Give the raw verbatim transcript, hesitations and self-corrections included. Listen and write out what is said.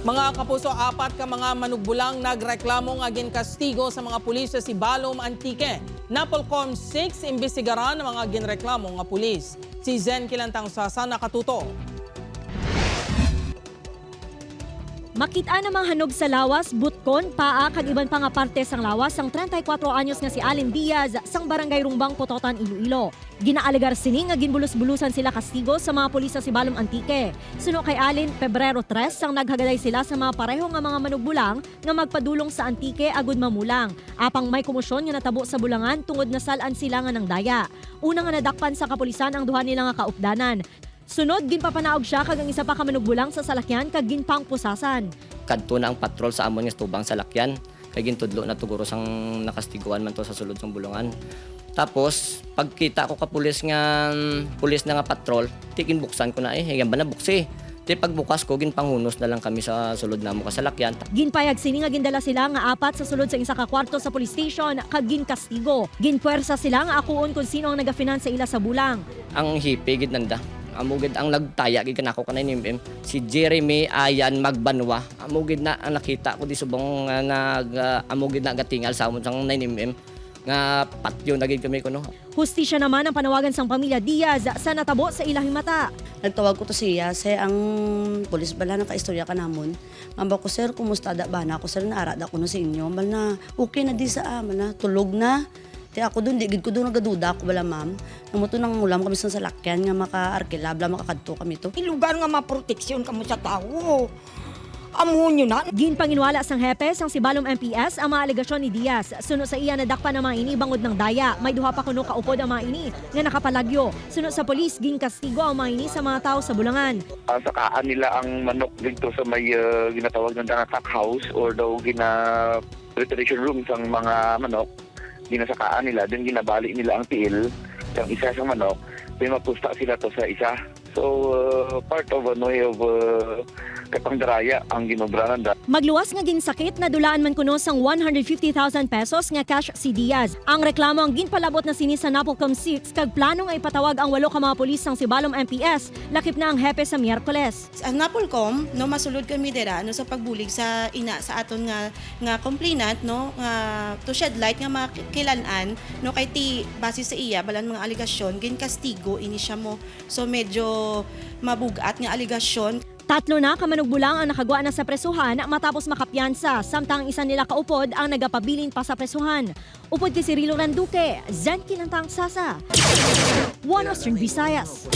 Mga kapuso, apat ka mga manugbulang nagreklamo nga ginkastigo sa mga pulis sa Sibalom, Antique. Napolcom six imbestigaran ang mga ginreklamo nga pulis. Si Zen Kilantang Sasa nakatuto. Makit-an ang mga hanog sa lawas, butkon, paa, kag iban pa nga parte sang lawas sang treinta y cuatro anyos nga si Allen Diaz sang Barangay Rumbang, Pototan, Iloilo. Ginaalegar sini nga ginbulos-bulusan sila kastigo sa mga pulis sa Sibalom, Antique. Suno kay Allen, Pebrero tres sang naghagaday sila sa mga pareho nga mga manugbulang nga magpadulong sa Antique agud mamulang. Apang may komosyon nga natabo sa Bulangan tungod nasal-an sila nga nangdaya. Una nga nadakpan sa kapulisan ang duha nila nga kaupdanan. Sunod, ginpapanaog sia kag ang isa pa ka manugbulang sa salakyan kag ginpangpusasan. Kadto na ang patrol sa amon nga tubang salakyan, kay gintudlo na to guro sang nakastiguan man to sa sulod sang Bulangan. Tapos, pagkita ko ka pulis nga, mm, pulis na nga patrol, ti ginbuksan ko na eh, yan ba na buksi? Ti pagbukas ko, ginpanghunos na lang kami sa sulod namo ka salakyan. Ginpayag sini nga gindala sila nga apat sa sulod sa isa ka kwarto sa police station kag ginkastigo. Ginpuwersa sila nga akuon kon sino ang nagafinance sa ila sa bulang. Ang hipi gid nanda. Amo gid ang nagtaya gid kanako ka nine M M, si Jeremy Ayan Magbanwa. Amo gid na ang nakita ko di subong nga nag, ah, amo gid na gatingal sa amon sang nine M M nga patyo na gid kami kuno. Hustisya naman ang panawagan sang pamilya Diaz sa natabo sa ila himata. Nagtawag ko to siya, say ang pulis bala nakaistorya ka namon. Ma'am ba ko, "Sir, kumusta da ba na ako, sir? Naara da kuno sa inyo." Mal na, "Okay na di sa, ah, mal na, tulog na." Ti ako dun, di gid ko dun nagaduda ako bala, ma'am. Namo to, nangulam kami sa salakyan nga makaarkila, bala makakadto kami to. Ilugar nga maproteksyon kamo sa tawo. Amo nyo na. Ginpanginwala sang hepe sang Sibalom M P S ang mga alegasyon ni Diaz. Suno sa iya, nadakpan ang mga ini bangod nangdaya. May duha pa kuno ka upod ang mga ini nga nakapalagyo. Suno sa pulis, ginkastigo ang mga ini sa mga tawo sa Bulangan. Ah, sakaan nila ang manok dito sa may, ah, ginatawag ng pack house or daw gina preparation room sang mga manok. Ginasakaan nila, then ginabali nila ang tiil sang isa sang manok, then mapusta sila to sa isa. So, uh, part of, ano, of, uh, katangdaraya ang ginobra nanda. Magluwas nga ginsakit, nadulaan man kuno sang one hundred fifty thousand pesos nga cash si Diaz. Ang reklamo ang ginpalabot na sini sa Napolcom six kag plano nga ipatawag ang walo ka mga pulis sang Sibalom M P S, lakip na ang hepe sa Miyerkules. Sa Napolcom, no, masulod kami dira, no, sa pagbulig sa ina sa aton nga, nga complainant, no, nga to shed light nga makilan-an, no, kay ti base sa iya balan mga alegasyon, ginkastigo ini siya mo. So, medyo mabug-at nga alegasyon. Tatlo na ka manugbulang ang nakagwa na sa presuhan matapos makapiyansa, samtang ang isa nila kaupod ang nagapabilin pa sa presuhan. Upod kay Cirilo Randuque, Zen Kinantang Sasa, One Western Visayas.